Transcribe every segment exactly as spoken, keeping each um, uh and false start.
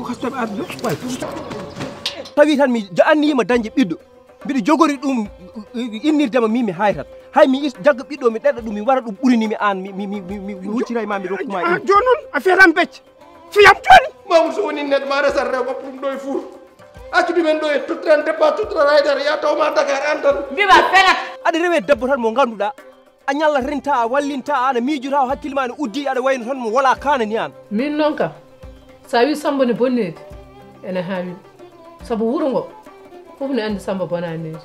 Custom arde ɗo. Tawi tan mi anniyima dañde ɓiɗɗo. Mbiɗo jogori ɗum innirde ma min mi haytat. Hay mi jagga ɓiɗɗo mi ɗeɗa ɗum mi wara ɗum ɓurini mi an mi mi mi mi mi huccita e ma mi rokkuma. Jooni noon a fiyatan becce. Fiyam jooni. Mamour so woni net ma resat rewɓe ɗum ɗo e fuur. Accu ɗumen ɗo e tuttiran debba tuttiran haydara ya taw ma Dakar an tan. Mbima fenat. Aɗa rewe debbo tan mo ngannduɗaa a ñalla renta a wallinta aɗa miijota o hakkille ma ne uddi aɗa wayno tan mo wala kanani an. Min noon ka sa wi Samba ne bonneede ene haawi sabu wuro ngo fof ne anndi Samba bonaneede.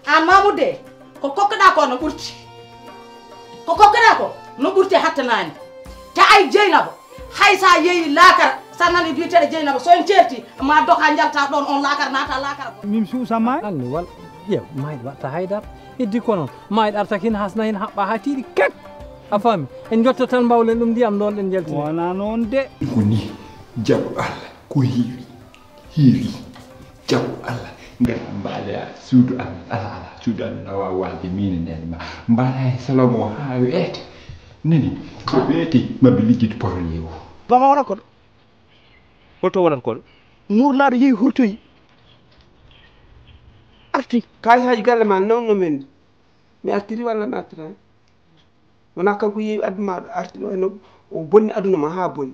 An Mamour de ko kokkoɗa ko no ɓurti ko kokkoɗa ko no ɓurti hattanani. Te ay Jeynaba hay sa yeeyi laakara sa nani biyeteɗo Jeynaba so en ceerti ma doka jalta ɗon on laakara nata laakara. Min suusa maay. Anni wal ƴeew maay watta haydara. Heddi ko noon maay arta kin hasna hin haɓɓa ha tiiɗi kek. A faami en jotta tan mbawlen ɗum ndiyam ɗon ɗen jaltina. Wona noon de. Ko ni jaɓu Allah ko heewi heewi. Jaɓu Allah ngara mbaɗa suudu amin ala ala suudu amin awa walde min e nden ma mbaɗa e salon o ha weete. Nani ko weete maɓe liggiti porole o. Bama wona koɗo. Holto wonat koɗo? Murlaaɗo yehi hurtoyi arti. Kayitaji galle ma nawno men. Mi artiri walla mi artira? Wona kanko yeewi addu ma ɗo arti ɗo eno o bonni aduna ma ha bonni.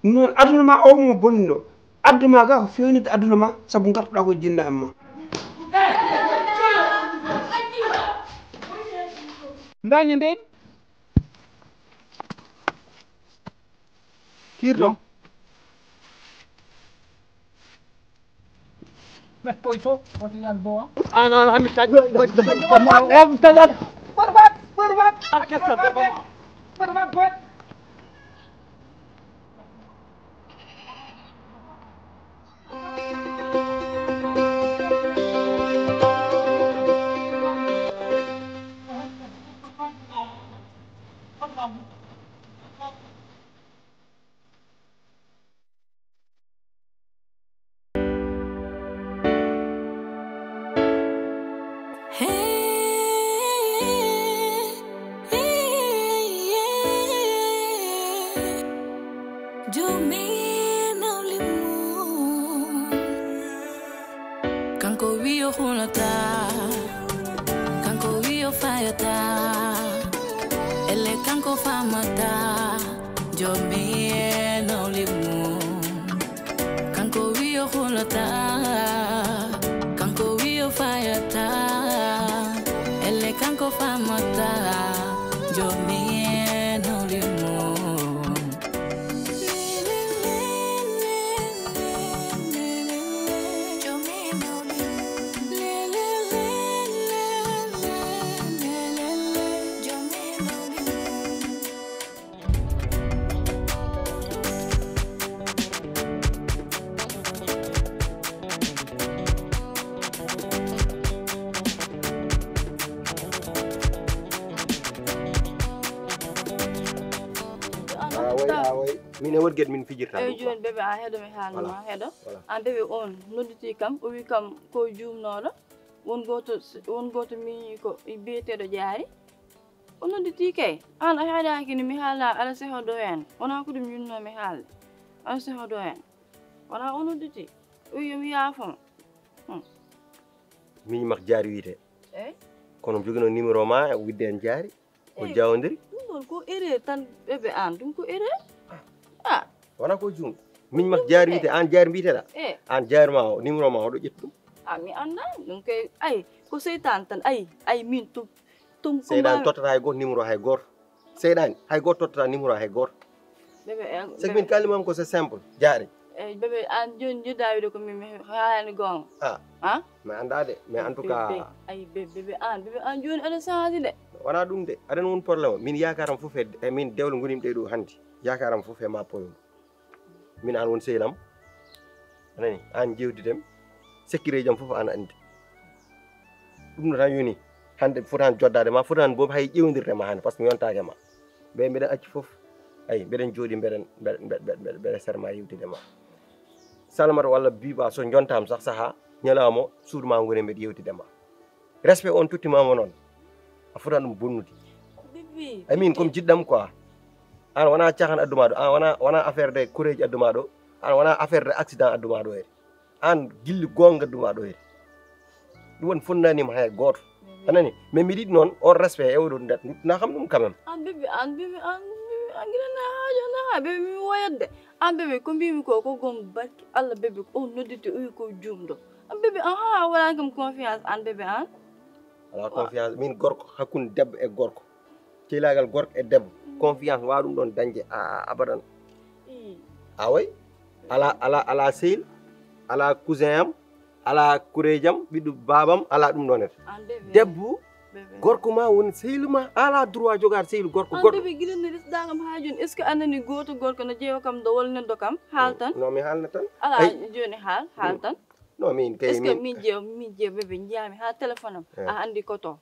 Ɗum noon aduna ma o mo bonni ɗo addu ma ga ko fewnide aduna ma sabu gartuɗa ko jinna e ma. Dañi ndey. Kirɗo. Mettoy to wota yal bo. An an ami taƴ. Em taƴat. Barbat barbat. Arkesta barbat. Barbat. Kanko wiyo hulata kanko wiyo fayata elle kanko famata jomi e nawlimum kanko wiyo hulata kanko wiyo fayata elle kanko famata jomi e nawlimum. Min e won geɗe min fijirta. Eyi jooni bébé a heɗo mi haalnoma heɗo. An bébé on nodditi kam o wi kam ko juumnooɗo. Won gooto won gooto miñi ko biyeteeɗo jaari. O nodditi kay an a haɗaaki ni mi haalna ala sehodo en wona ko ɗum yinno mi haalde. Ala sehodo en wona o nodditi o wi yomi yaafoma. Miñi mak jaari wiyete. Eyi. Kono mi jogino numéro ma widde en jaari. O jawdiri. Ɗum ɗon ko erreur tan bébé an ɗum ko erreur. Ah. Wona ko juum. Min mak jaari wiyete an jaari mbiyetela. Eh. An jaari ma o numéro ma oɗo ƴettu ɗum. Ah mi annda ɗum kay ay ko seytan tan ay ay min tum tum. Seyɗan tottata hay goto numéro hay goto. Seyɗan hay goto tottata numéro hay goto. Bébé eh, sek min kallimam ko c'est simple jaari. Eyi bébé an joni jiɗɗa wiide ko min mi haalani goonga. Ah. Ah. Mi annda de mais en tout cas. Ay bébé an bébé an joni aɗa change de. Wona ɗum de aɗan won problème o min yakaram fof e min dewle gonimi ɗe ɗo hannde. Yakaram fof e ma poyo. Min an won sehilam. Anani an jewdidem. Sekkireejam fof an anndi. Ɗum no tan yoni hannde fotan joddade ma fotan boobi hay ƴewndirde ma hannde par ce que mi yontake ma. Ɓe mbeɗen acci fof. Ayi mbeɗen jooɗi mbeɗen mbeɗa serma yewtide ma. Salmata walla biba so jontam sax saha ñalawma suudu ma ngoni mbeɗa yewtide ma. Respect on tottimama noon. A fotan ɗum bonnude. Amin comme jiɗɗam quoi. An wona cahan adduma ɗo an wona wona affaire de koreji adduma ɗo. An wona affaire de accident adduma ɗo here. An gilli gonga duma ɗo here. Ɗum woni fonnanima hay gooto. A nani? Mais miɗo yiɗi noon on respect e oɗo nder na kam ɗum quand même. An bébé, an bébé, an bébé, an gila na haajo na ha bébé mi woyatde. An bébé ko mbimi ko ko gom barki Allah bébé ko on nodditi o wi ko jumɗo. An bébé an ha wala kam confiance an bébé an. Ala confiance min gorko hakkunde debbo e gorko. Ceylaagal gorko e debbo confiance waawa ɗum ɗoon dañde a- a- abadan. Ii. A way ala ala ala sehil, ala cousin am, ala kureejam, ɓiɗɗo baabam, ala ɗum ɗoon en. An bébé. Debbo bébé. Gorko ma woni sehil ma, ala droit jogaade sehil gorko an goɗɗo. Bébé gila no resɗa kam haa jooni est ce que a nani gooto gorko no jeewa kam ɗo walla neddo kam haal tan? Non mi haalna tan. Ala jooni haal haal tan. Non min kay est ce que min jeewa min jeewa bébé njiyaami haa téléphone am a anndi ko to.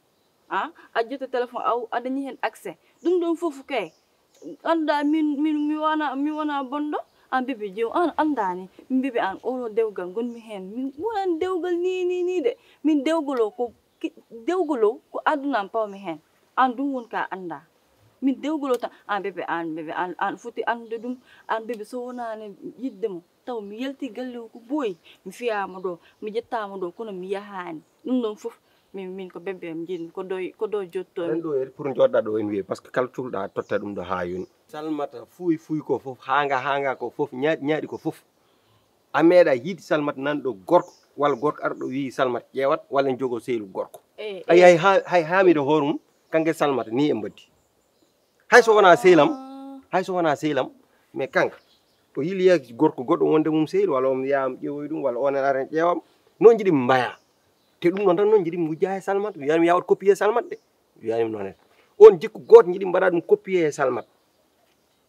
A a ƴetta téléphone aw a dañi heen accès ɗum ɗoon fof kay annda min min mi wona mi wona bonɗo an bébé jew an anndani min bébé an oɗo dewgal gonmi heen min wonan dewgal ni ni ni de min dewgal o ko dewgal o ko aduna am pawmi heen an ɗum woni ka annda min dewgal o tan an bébé an bébé an an foti anndude ɗum an bébé so wonani yiɗde mo taw mi yalti galle o ko booyi mi fiyama ɗo mi ƴettama ɗo kono mi yahani ɗum ɗon fof min min ko bébé am jiɗmi ko ɗo ko ɗo jottomi ɗo eri pour joɗɗa ɗo en wiye par ce que kala culɗa totta ɗum ɗo ha yoni salmata fuuy fuuy ko fof hanga hanga ko fof ñaaɗi ñaaɗi ko fof a meeɗa yiide salmata nan ɗo gorko walla gorko arɗo wi salmata ƴeewat walla jogo sehil gorko ay hay ha- hay hamiɗo hoore mum kanke salmata ni en mbaddi hay so wona sehil am hay so wona sehil am mais kanka o yili yeeso gorko goɗɗo wonde mum sehil walla on wiya am ƴeewoy ɗum walla onen aren ƴeewam noon jiɗi mbaya te ɗum ɗon tan noon jiɗi wujja e salmat wiyani mi yawat copier salmat de wiyani mi noon en on jikku gooto jiɗi mbaɗa ɗum copier e salmat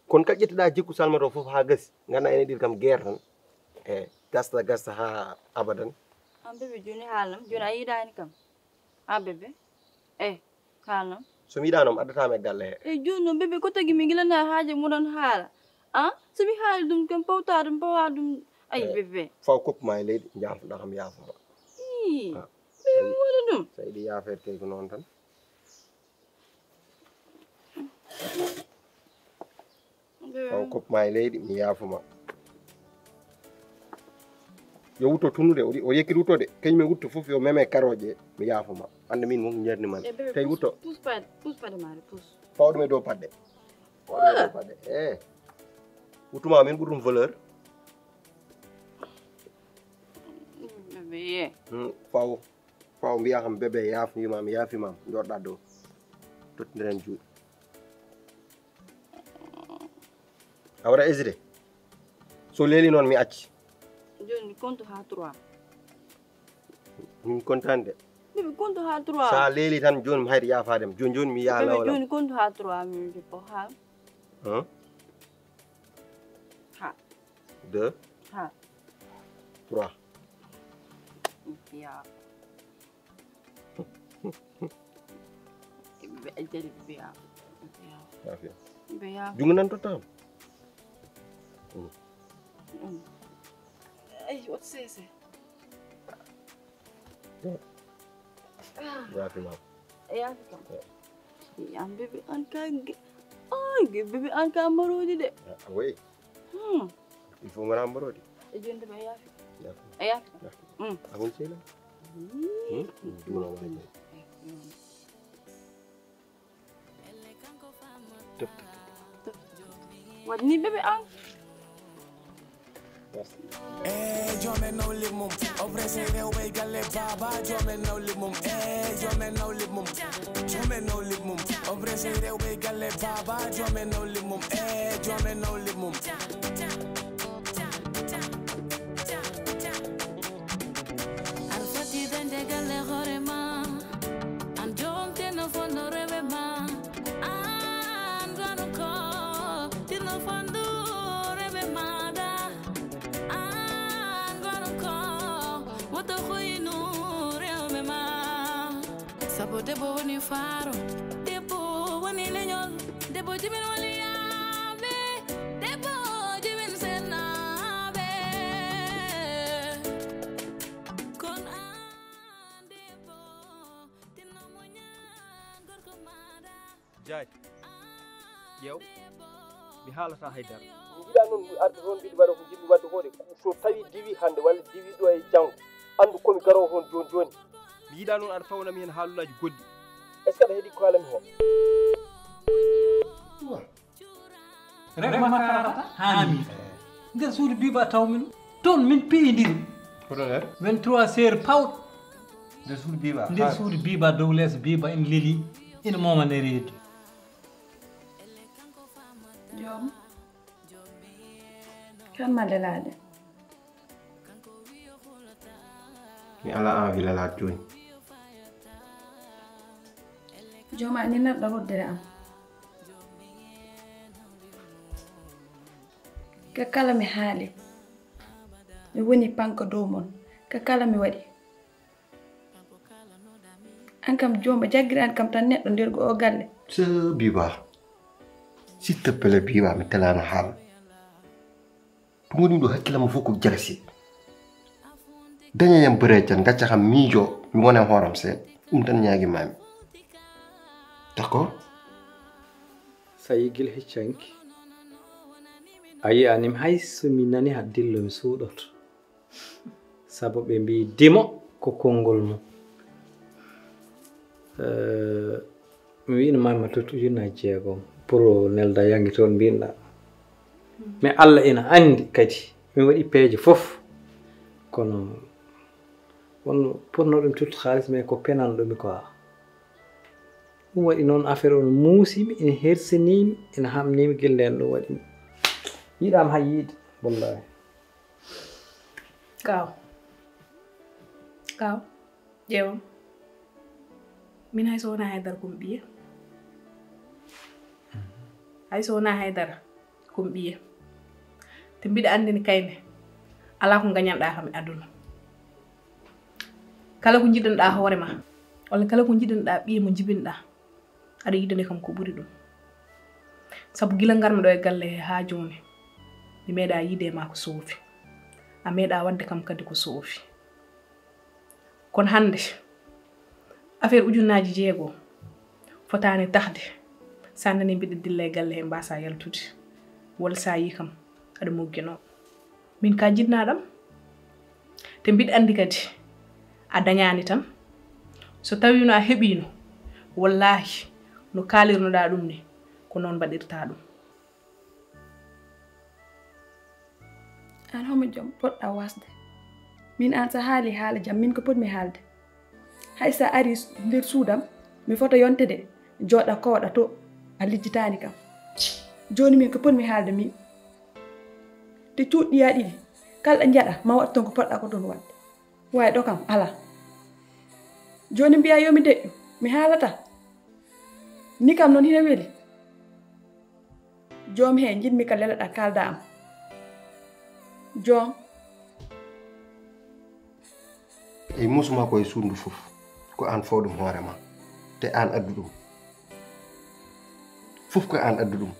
kono kala ƴettuɗa jikku salmat o fof ha gasi ganda ene ɗir kam guerre tan e gasta gasta ha abadan an bébé joni haalam joni a yiɗani kam an bébé e haalam so mi yiɗano mi addata mi e galle he e joni noon bébé ko tagi mi gilana haaji muɗon haala a so mi haali ɗum kam pawta ɗum pawa ɗum ay bébé faw koppu ma e leydi jafɗa kam yafuma bébé mi waɗa ɗum so yiɗi yafede kay ko noon tan taw kopma e leydi mi yaafuma yo wutto tunnude o yekkiti wuttode kañum e wutto fof yo meme karoje mi yaafuma anda min moom jarni man tawi wutto paw ɗum e dow paɗɗe paw ɗum e dow paɗɗe e wuttuma min ɓuri ɗum valeur faw Ɓaawo mbiya kam bébé yaafuyima mi yaafima joɗɗa dow tottidiren juuɗe a wara hésité so leeli noon mi acci joni mi compte ha trois min contani de bébé compte ha trois sa leeli tan joni mi hayri yaafadem joni joni mi yaa lawol joni compte ha trois min jippo ha ha deux ha trois ya ɓe jari ɓe ya ɓe ya jungo nan totta kam ay wot sese yaafima yaafika an bébé an ka ay bébé an ka marodi de oui il faut ngara marodi e jonde ba yaafika a yaafika a hon sela duna wala waɗni ɓe ɓe an e jomen nawlib mum o pressé rewɓe galle baba jomen nawlib mum e jomen nawlib mum jomen nawlib mum o pressé rewɓe galle baba jomen nawlib mum e jomen nawlib mum Aɗa foti dañde galle hoore ma. An joom tinno fonndo rewɓe ma. An gonu ko tinno fonndo rewɓe maɗa. An gonu ko woto hoynu rewɓe ma. Sabu debbo woni faaro, debbo woni leñol, debbo jimin woni yaaɓe, debbo jimin sennaaɓe. Kono an debbo, tinno muñal gorko maɗa. Jaay, ƴeew. Mi haalataa hay dara. Mi yiɗaa noon mi arde toon mbiɗo waɗa ko njiɗmi waɗde ko de. So tawii diwii hannde walla diwii ɗo e janngo, anndu ko mi garoowo toon jooni jooni. Mi yiɗaa noon aɗa fawnami heen haalullaaji goɗɗi. Est-ce que aɗa heɗii ko haalami heen? Rema karata haa mi nder suudu biba taw min toon min piyindiri. Koto nder? Vingt-trois heures pawɗo. Nder suudu biba? Nder suudu biba dow lees biba ina leli ina mooma nder reedu. Joom, kan ma lelaade? Mi alaa envie lelaade jooni. Jooma ni nanɗo roddere am. Ka kala mi haali mi woni panka dow mon ka kala mi waɗi. An kam jooma jaggirani kam tan neɗɗo nder go o galle. Se biba. S'il te plaît biba mi telano haala. Ɗum woni ɗo hakkillamma fof ko jalasi. Daña yam bereejan gacca kam miijo mi wona hooram seeɗa. Ɗum tan ñaagimami. D'accord? So a yigil heccanki a yi'anim hay so mi nani ha dillo mi suuɗoto. Sabu ɓe mbi dimo ko konngol mum. Mi wi'no ma mi totti ujunnaaji jeegom pour nelda yangi toon mbinɗa. Mais Allah ina anndi kadi mi waɗi peeje fof kono wonno potnoɗo mi totti haalis mais ko penanɗo mi quoi. Ɗum waɗi noon affaire on muusimi ina hersinimi ina hamnimi gila nden ɗum waɗi yiɗama hay yiide wallahi. Kaaw, kaaw, ƴeewam. Min hay so wonaa haydara ko mi ɓiye. Hay so wonaa haydara ko mi ɓiye. Te mbiɗa anndi ne kayne alaa ko ngañanɗaa kam e aduna. Kala ko njiɗanɗaa hoore ma walla kala ko njiɗanɗaa ɓiye mo njibinɗaa aɗa yiɗani kam ko ɓuri ɗum. Sabu gila ngarmi ɗo e galle he haa jooni mi meeɗaa yiide ma ko soofi. A meeɗaa waɗde kam kadi ko soofi. Kono hannde affaire ujunnaaji jeego fotaani tahde so a nanii mbiɗa dilla e galle he mbaasaa yaltude walla so a yii kam aɗa mogginoo. Min ka jiɗnaa ɗam te mbiɗa anndi kadi a dañaani tan. So tawiino a heɓiino wallaahi no kaalirnoɗaa ɗum ni ko noon mbaɗirtaa ɗum. Aan homo jom poɗɗaa waasde min aan so a haalii haala jam min ko potmi haalde. Hay so a arii nder suudam mi fota yonte de jooɗa kooɗa to a lijjitaani kam. Jooni min ko potmi haalde min te cuuɗi ɗiya ɗiɗi kala ɗo njaɗa ma waɗ toon ko poɗɗaa ko toon waɗde. Waay ɗo kam alaa. Jooni mbiyaa yo mi deƴƴu mi haalataa. Ni kam noon hino weli. Joom he njiɗmi ka lelaɗa kaalda am. Joom. Eyi muusuma ko e suudu ndu fof ko aan fawɗum hoore ma te aan addu ɗum. Fof ko aan addu ɗum.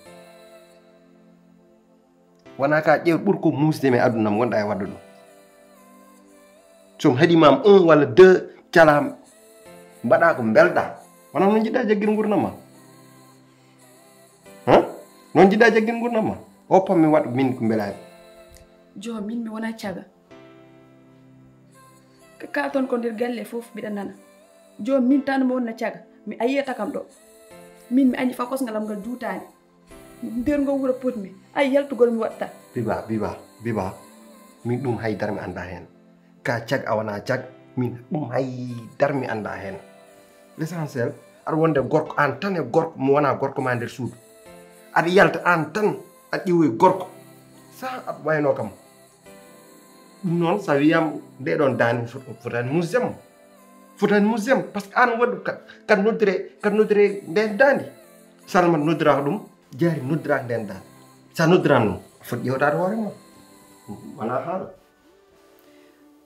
Wona ka ƴeew ɓur ko muusde mi aduna am wonɗa e wadda ɗum. Somi haɗima am un walla deux calam mbaɗa ko belɗa. Wona noon jiɗɗa jaggir gurdam ma. Hum noon jiɗɗa jaggir gurdam ma. O pammi waɗ min ko mbelani. Joom min mi wona caga. Ka kalton ko nder galle fof mbiɗa nana. Joom min tan mi wonna caga mi a yiyata kam ɗo. Min mi añi fa kosngal am ngal juutani. Nder ngoo wuro potmi ay yaltugol mi waɗta. Biba biba biba. Min ɗum haydara mi annda heen. Ka cag a wona cag min ɗum haydara mi annda heen. L' essentiel aɗa wonde gorko aan tan e gorko mo wona gorko ma nder suudu. Aɗa yalta aan tan aɗa ƴiwoye gorko. Sa aɗa wayno kam. Ɗum noon sa wiyama nde ɗon dande fotani musdem. Fotani musdem par ce que aan waɗi ka noddire ka noddire nden dande. Salmat noddiraka ɗum. Jaari noddiraka nden dande. Sa noddirani ɗum a foti ƴewtaade hoore ma. Wona haala.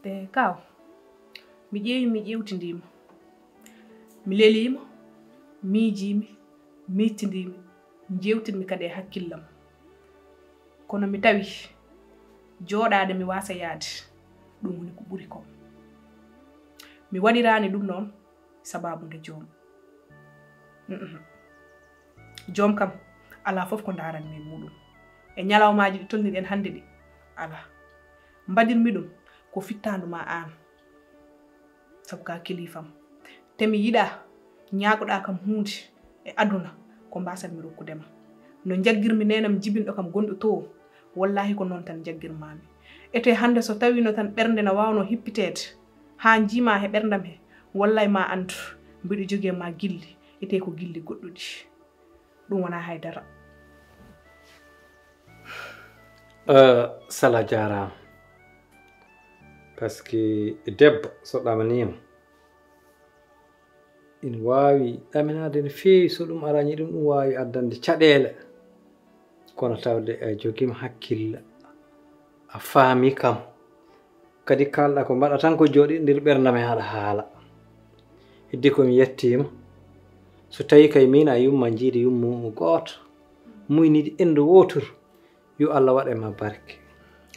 Te kaw mi ƴeewi mi ƴewtidima. Mi lelima miijimi miijtidimi. Jewtinmi kadi e hakkillam. Kono mi tawi jooɗaade mi waasa yaade ɗum woni ko ɓuri ko. Mi waɗiraani ɗum noon sabaabu nde joom. Joom kam alaa fof ko ndaaranmi e muuɗum. e ñalawmaaji ɗi tolniɗen hannde ɗi, alaa. Mbaɗirmi ɗum ko fittaandu ma aan, sabu ka kiliifam. Te mi yiɗaa ñaagoɗaa kam huunde e aduna ko mbaasatmi rokkude ma. No njaggirmi neenam jibinɗo kam gonɗo to, wallaahi ko noon tan njaggirmaami. Ete hannde so tawiino tan ɓernde na waawnoo hippiteede, haa njiima he ɓerndam he, wallay ma anndu mbiɗo jogii e ma gilli, ete ko gilli goɗɗuɗi. Ɗum wonaa hay dara. Euh, Sala jaaraama. Parce que debbo so ɗamaniima, ina waawi ɗaminaade no feewi, so ɗum aranii ɗum, ɗum waawi addande caɗeele. Kono tawde a jogiima hakkille, a faami kam. Kadi kaalɗa ko mbaɗa tan ko jooɗi nder ɓerndam he haɗa haala. Heddi ko mi yettiima. So tawii kay miin a yumma njiidi yummu gooto, muynidi enɗo wooturu, yo Allah waɗ e ma barke.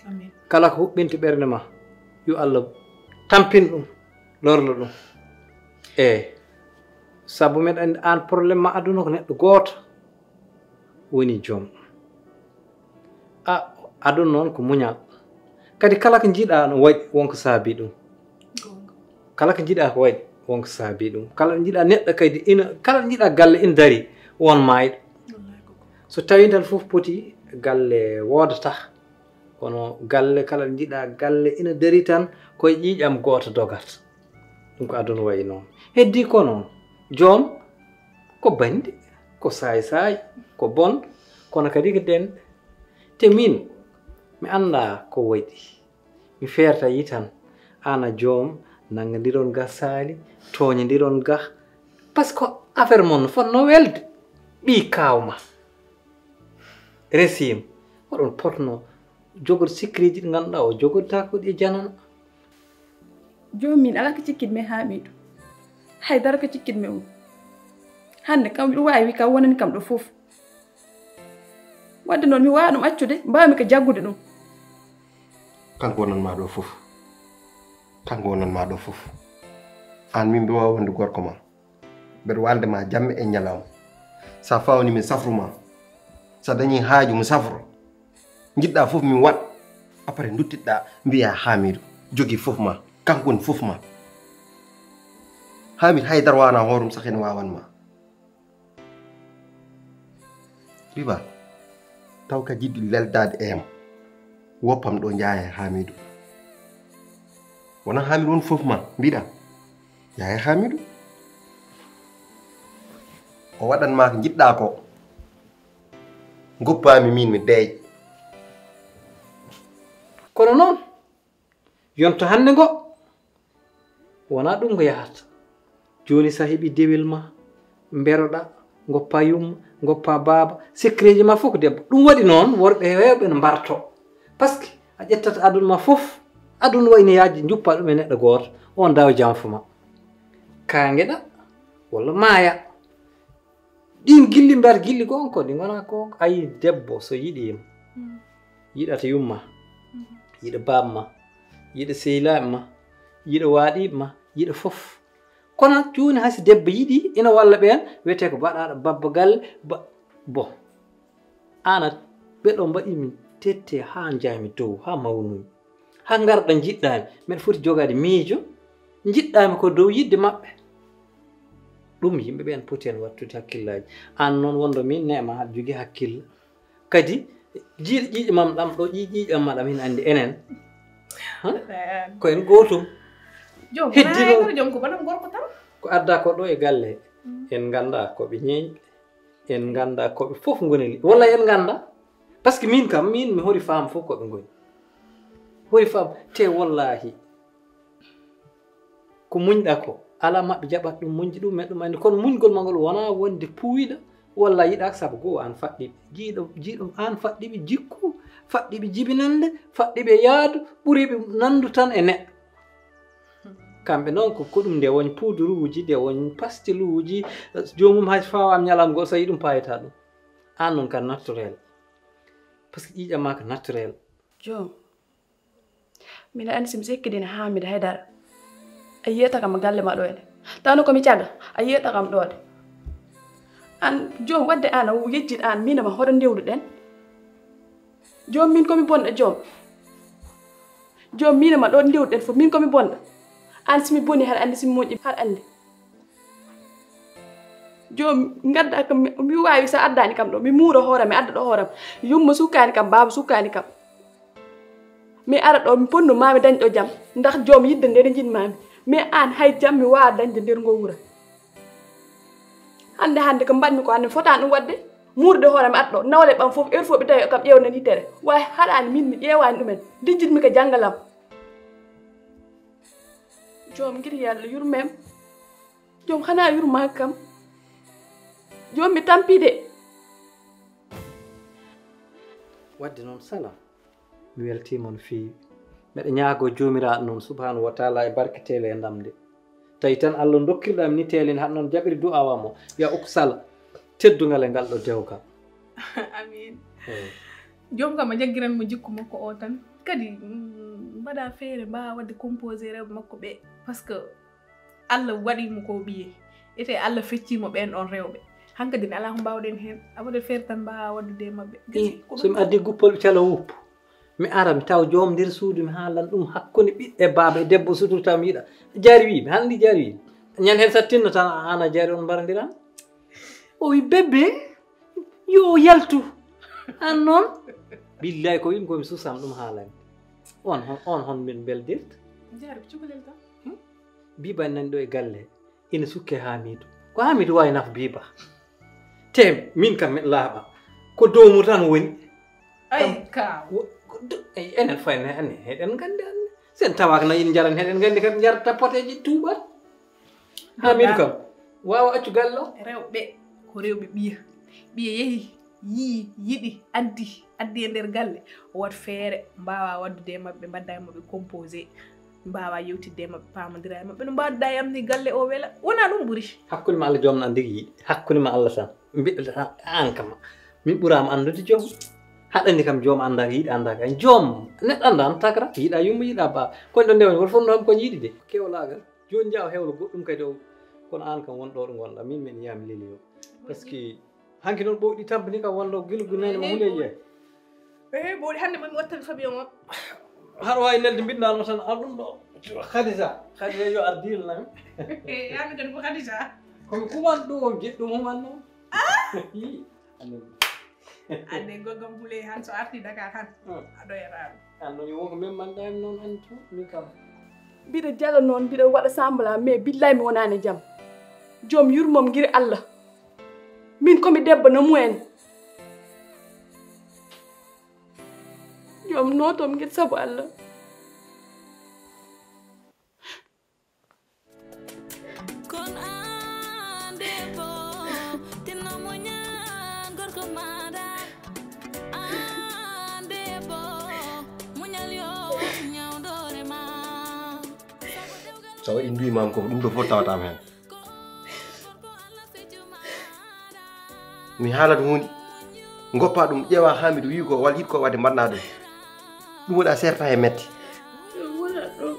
Amin. Kala ko huɓɓinta ɓernde ma, yo Allah tampin ɗum, lorlo ɗum. Eey. Sabu meɗa anndi aan problème ma aduna ko neɗɗo gooto woni joom. A aduna noon ko muñal. Kadi kala ko njiɗa no waɗi wonko saabi ɗum. Kala ko njiɗa ko waɗi wonko saabi ɗum. Kala ɗo njiɗa neɗɗo kadi ina, kala ɗo njiɗa galle ina dari, won maayɗo. So tawi tan fof poti galle woodata. Kono galle kala ɗo njiɗa galle ina dari tan koye ƴiiƴam gooto dogata. Ɗum ko aduna wayi noon. Heddi ko noon. Joom ko banndi, ko saay-saay, ko bon, kono kadi ko denɗe. Te min mi annda ko waɗi. Mi feerta yi tan. Aan a joom, nanngandiron ga saali, tooñandiron ga. Parce que affaire mon no fotno welde. Ɓii kaaw ma. Resiim. Oɗon potno jogorde sikkireeji ɗi ngannduɗaa o jogortaako ɗi e janana. Joom min alaa ko cikkitmi e Haamiidu. Hay dara ko cikkitmi um. Hannde kam miɗo waawi kam wonani kam ɗo fof. Wadde noon mi waawaa ɗum accude, mbaawmi ko jaggude ɗum. Kanko wonan ma ɗo fof. Kanko wonan ma ɗo fof. Aan min mbiɗa waawi wonde gorko ma. Mbeɗa waalda ma jamma e ñalawma. Sa fawni mi safru ma. Sa dañi haaju mi safro. Njiɗɗa fof mi waɗ. Après duttitɗa mbiya Haamiidu. Jogi fof ma. Kanko woni fof ma. Haamiidu hay dara wawana hoorum sah ene wawan ma. Riba, taw ka jiɗɗi leldaade e am, woppam ɗo njaaya e Haamiidu. Wona Haamiidu won fof ma, mbiɗa, njaaya e Haamiidu. O waɗan ma ko njiɗɗa ko, ngoppaami min mi deeƴ. Kono noon, yonto hannde ngo, wonaa ɗum ngo yahata. Jooni so a heɓii dewel ma, mberoɗa, ngoppa yumma, ngoppa baaba, secretji ma fof ko debbo. Ɗum waɗi noon, worɓe heewɓe no mbarto. Parce que a ƴettat aduna ma fof, aduna wayno yaajde, njuppa ɗum e neɗɗo gooto, on daw janfa ma. Kaangeɗa, walla maaya. Ɗin gilli mbar gilli gonko, ɗi ngona ko ayi debbo so yiɗiima. Yiɗata yumma, yiɗa baaba ma, yiɗa sehilaaɓe ma, yiɗa waaɗiiɓe ma, yiɗa fof. Kono jooni hay so debbo yiɗii, ina walla ɓeen, wiyetee ko baɗaaɗo babba galle, ba, bon. Aan a, ɓe ɗo mbaɗii mi tette haa njaami dow, haa mawnumi. Haa ngarɗa njiɗɗaami, mbeɗa foti jogaade miijo, njiɗɗaami ko dow yiɗde maɓɓe. Ɗum yimɓe ɓeen poti heen wattude hakkillaaji. Aan noon wonɗo miin neema aɗa jogii hakkille. Kadi jiiɗo ƴiiƴam am ɗam ɗo ƴii ƴiiƴam ma ɗam ina anndi enen. Ko en gootum. Joom heddi noon joom ko banam gorko tan. Ko adda ko ɗo e galle. En ngannda ko ɓe ñeeñɓe. En ngannda ko ɓe fof ngoni li walla en ngannda. Parce que min kam min mi hori faam fof ko ɓe ngoni. Hori faam te wallahi. Ko muñɗa ko, alaa maɓɓe jaɓat ɗum, muñde ɗum, meɗ ɗum anndi. Kono muñgol ma ngol wonaa wonde puuyɗo walla yiɗaaka, sabu goo aan faɗɗiiɓe. Jiiɗo, jiiɗo aan faɗɗiiɓe jikku, faɗɗiiɓe jibinannde, faɗɗiiɓe yaadu, ɓuriiɓe nanndu tan e neɗɗo. Kamɓe noon ko, ko ɗum nde woni puuduruuji, nde woni pastiluuji, joomum hay so fawaama ñalawma goo so yii ɗum paayata ɗum. Aan noon ka naturel. Parce que ƴiiƴam maa ka naturel. Joom. Mbiɗa anndi so mi sekkidini Haamida hay dara, a yiyata kam galle ma ɗo ene. Tawno ko mi caga, a yiyata kam ɗo de. Aan joom, wadde aan a yejjit aan, miin e ma hoto ndewruɗen. Joom, min ko mi bonɗo, joom. Joom, min e ma ɗo ndewɗen fof, min ko mi bonɗo. An si mi boni, haɗa anndi, si mi moƴƴi, haɗa anndi. Joom, ngadda kam, mi, mi waawi, so addaani kam ɗo, mi muuro hoore, mi adda ɗo hooram. Yumma sukkaani kam, baaba sukkaani kam. Mi ara ɗo, mi ponno, maa mi dañ ɗo jam. Ndax joom, yiɗde nde nde njiɗ-maa mi. Mais aan, hay jam mi waawa dañde nder ngo wuro. Hannde, hannde ko mbaɗmi ko hannde, mi fotaani ɗum waɗde. Muurde hoore mi adda ɗo, nawle ɓam fof, heure fof ɓe tawi kam ƴeewnani tere. Waawi haɗaani min, mi ƴeewaani ɗumen. Dijjit mi ko janngalam. Joom, ngir Yalla, yurmem. Joom, xanaa yurmaa kam. Joom, mi tampi de. Waɗde noon, salam. Mi weltiima no feewi. Mbeɗa ñaagoo Joomiraaɗo noon, subhaanahu wa taala, e barke tele e ndamde. Tawi tan Allah dokkirɗo am ni tele ni, haɗa noon jaɓiri du'aawa mo. Ya ukku sala teddungal e ngal ɗo dewgal. Amiin. Eey. Joom kam a jaggiran mo jikku makko o tan. Kadi, mm, mbaɗa feere, mbaawa waɗde composé rewɓe makko ɓe. Parce que Allah waɗi mo ko ɓiye. Ete Allah feccii mo ɓeen ɗoon rewɓe. Hankadi ne alaa ko mbaawɗen heen. A waɗat feere tan, mbaawa waɗdude e maɓɓe. Gasi, ko so mi addi guppol, ɓe cala wuppu. Mi ara, mi tawa joom nder suudu, mi haalan ɗum hakkunde ɓiɓɓe baaba e debbo, sutur taw mi yiɗa. Jaari wi, mi haalni Jaari wi. Ñande heen sattinno tan, aan a Jaari, on mbarondiran. O wi, "Bébé, yo o yaltu." Aan noon? Billaay, ko wimi ko mi susam ɗum haalani. On hon, on hon min mbeldirta? Jaari ko cukalel tan. Hmm? Biba nani ɗo e galle. Ina sukke Hamidu. Ko Hamidu waawi naf Biba. Te min kam mi laaɓa. Ko doomu tan woni. Ay, kam. Wo-, ko do-, ay, enen fof enen, enen, eɗen nganndi, enen. Sen tawaaka na ina njaran, eɗen nganndi kadi njarata poteeji tuubat. Hamidu kam, waawa accu galle o. Rewɓe, ko rewɓe ɓiya. Ɓiya yehi, yii, yiɗi, addi, addi e nder galle. O waɗ feere, mbaawa waɗdude e maɓɓe, mbadda e maɓɓe composé. Mbaawa yewtidde e maɓɓe, paamondira e maɓɓe. No mbaɗda e am ni galle o wela. Wona ɗum ɓuri. Hakkunde ma Allah joom na ndigi yiɗi. Hakkunde ma Allah tan. Mbiɗa tan aan kam. Min ɓuraama anndude joom. Haɗani kam joom anndaaka, yiɗa anndaaka. Joom, neɗɗo annda an tagra. Yiɗa yumma, yiɗa ba. Koñ ɗo ndewen, woto fof no kam koñ yiɗi de. Kewlaagal. Jooni njaw hewlo goɗɗum kadi o. Kono aan kam won ɗo ɗo ngonɗa. Min, min yiyam leli o. Parce que hanki noon ɓowɗi tampini kam wonno gilgu nani mo hunde jeeya. Ehe, ɓowɗi hannde mami wattani Fabio moon. Haɗa waawi nelde mbiɗnaa mo tan, al ɗum ɗo. Khadija. Khadija yo ar diil nan. Ehe, yami kadi ko Khadija. Komi kuman ɗum, jiɗɗum human noon. Ah! Ande goggam Houleye han so arti Dakar han. Hmm. A ɗoyata ɗum. An noon yo wonko min manɗa en noon en tout, min kam. Mbiɗa jala noon, mbiɗa waɗa semblant, mais billahi mi wonaani e jam. Joom yurmom ngir Allah. Min komi debbo no mumen. Joom nootom ngir sabu Allah. Kon an debbo, tinno muñal gorko maɗa. An debbo, muñal yo ñawdore ma. So waɗi mbimam ko ɗum ɗo fof tawata am hen. Mi haalat huunde, ngoppa ɗum, ƴeewa Hamidou wi ko walla yiɗi ko waɗde, mbaɗna ɗum. Ɗum woni a serta he metti. Ɗum wona ɗum.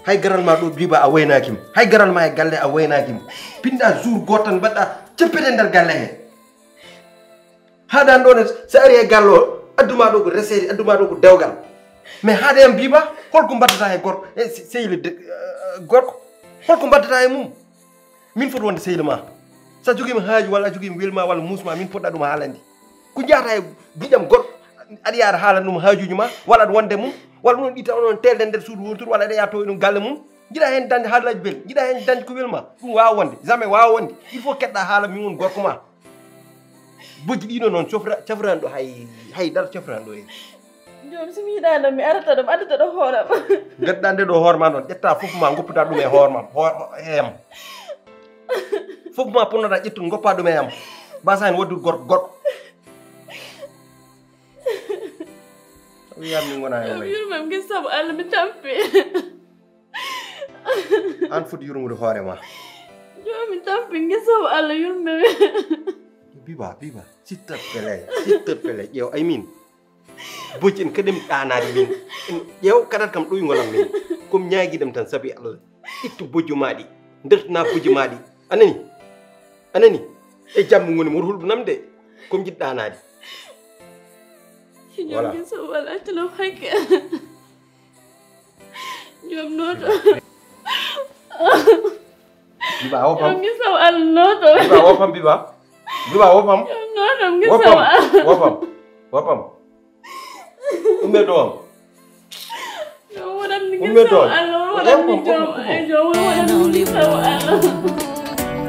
Hay garal ma ɗo Biba a waynaaki mo. Hay garal ma e galle a waynaaki mo. Pinɗa jour gooto tan mbaɗɗa ceppete nder galle he. Haaɗa ɗo ne, so ari e galle o, adduma ɗo ko resede, adduma ɗo ko dewgal. Mais haaɗa yam Biba, holko mbaddata he gorko, e se-, sehil de-, eh, gorko? Holko mbaddata e mum? Min foti wonde sehil ma. So a jogiima haaju walla a jogiima welma walla muusma, min poɗɗa ɗum haalande. Ko jahata e giƴam gorko, aɗa yaha aɗa haalana ɗum haajuuji ma, walla aɗa wonde mum, walla onon ɗiɗi tan onon teelde nder suudu wootoru, walla aɗa yaha to e ɗum galle mum. Jiɗa heen dañde haalaji belɗi, jiɗa heen dañde ko welma. Ɗum waawa wonde, jamais waawa wonde. Il faut keɗɗa haala min won gorko ma. Bojji ɗino noon, cofra-, cafrani ɗo hay, hay dara cafrani ɗo heen. Joom, so mi yiɗaano, mi arata ɗo, mi addata ɗo hooram. Gadda nde ɗo hoorema noon, ƴetta fof ma, goppuda ɗum e hoorema, hoor-, e am. Fof ma ponnoɗa ƴettude, goppa ɗum e am. Mbasa heen waɗdude gorko, gorko. Wiyam min ngona e Joom, yurmam, ngir sabu Allah, mi tampi. An foti yurmude hoore ma. Joom, mi tampi, ngir sabu Allah, yurme mi. Biba, Biba, s'il te plaît, s'il te plaît, ƴeew, ay min. Bojji en kaɗem ɗaanaade min. En ƴeew, kaɗat kam ɗoyngol am min. Comme ñaagiɗam tan, sabi Allah. Ittu bojjo ma ɗi. Ndertana bojjo ma ɗi. A nani? A nani? E jamma ngoni mo hulɓinam de. Comme jiɗ ɗaanaade. Voilà. Joom gi so wala tino hakke. Joom noto. Biba, a wopam. Joom gi so wala noto. Biba, a wopam, Biba. Biba, a wopam. Joom noto, gi so wala. Wopam. Wopam. Wopam. Umbe doom. Umbe doom.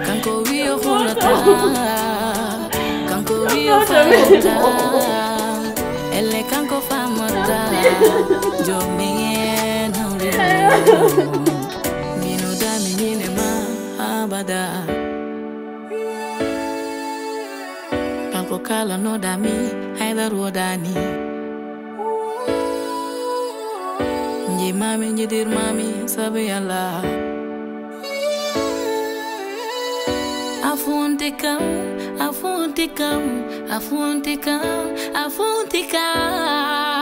Kanko wiyo hulata, kanko wiyo falata, elle kanko famata. Jomi nawlimo, mino dami nyine ma abada. Kanko kala no dami, haydar wodani. Nji mami, nji dir mami, sabi Allah. Afunti kam, afunti kam, afunti kam, afunti kam.